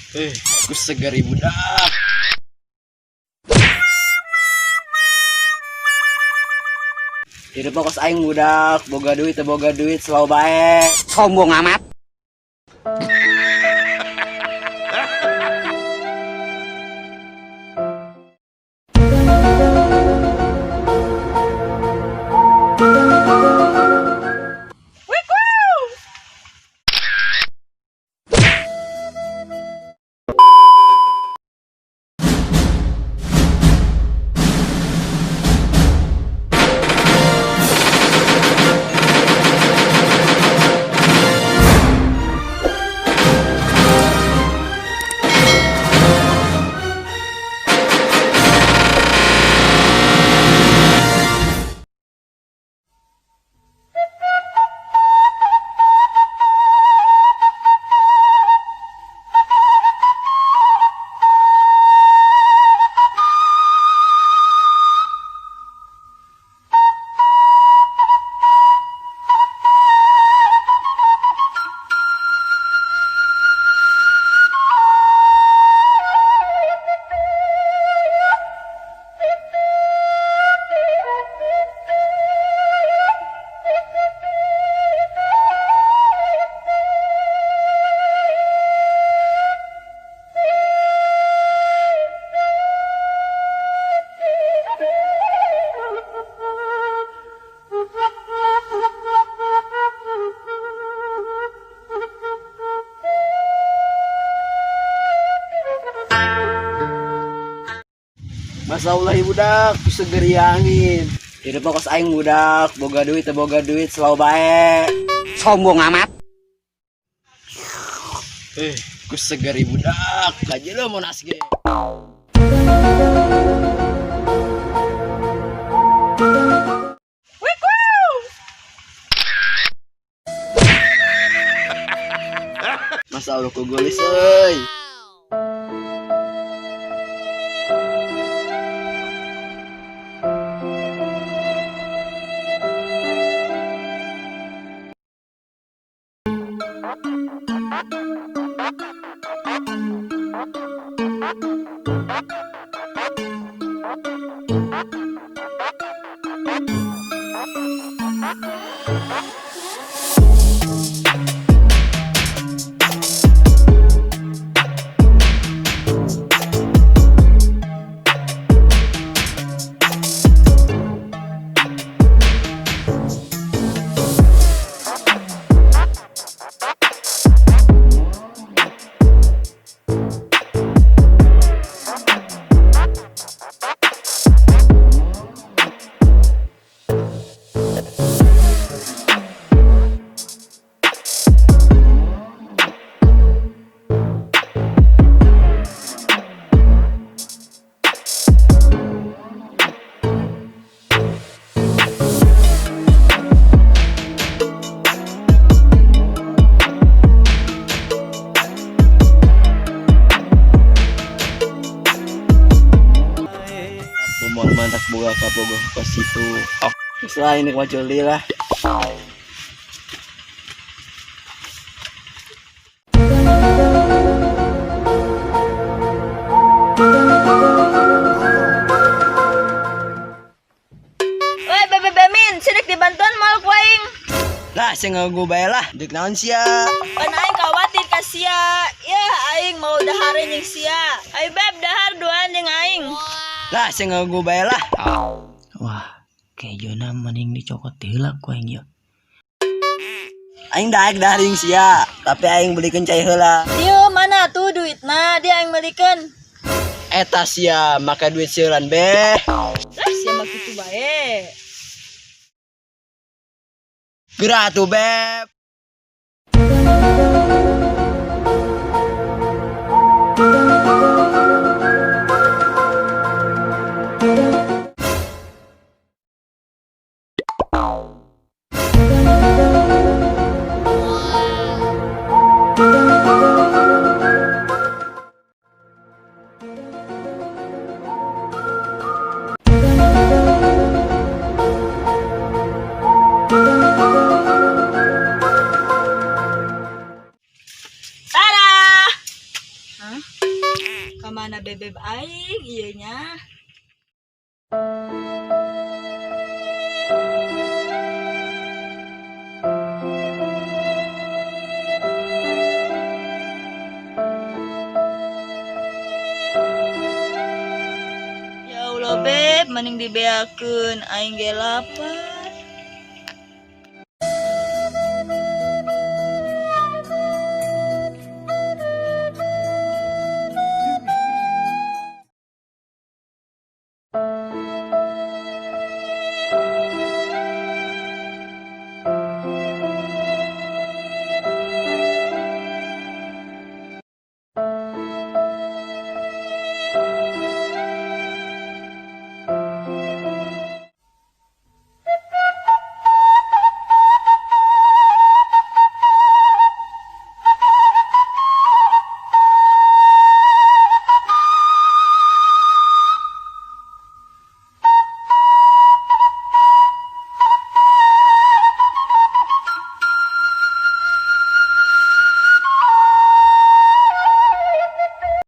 Ku segar budak. Hidup mah kos aing budak, boga duit teu boga duit selalu bae. Sombong amat. Masalah budak, ku seger angin. Hidup mah kos aing budak, boga duit teu boga duit selalu bae. Sombong amat. Ku seger budak, gaji lo mau nas ge. Masalah ku gelis euy. Mantap boga kabogoh ke situ. Oh, selain ini wajoli lah. Woi, Bebe Bemin, sirik dibantuan mal ku aing. Lah, saya nganggo bae lah. Dek naon sia? Pan aing khawatir ka sia. Ya, aing mau dahar jeung sia. Ayo Beb, dahar duaan jeung aing. Lah, saya nganggo bae lah. Wah, kejona mending dicokot heula ku aing yeuh. Aing daek dahar jeung sia, tapi aing belikeun cai heula. Dieu mana tuh duitna, dia aing melikeun. Eta sia, make duit seuran beh. Lah, sia mah kitu bae. Geura atuh beb. Kamana bebeb aing ieu nya? Ya Allah beb, mending dibeakeun aing ge lapar.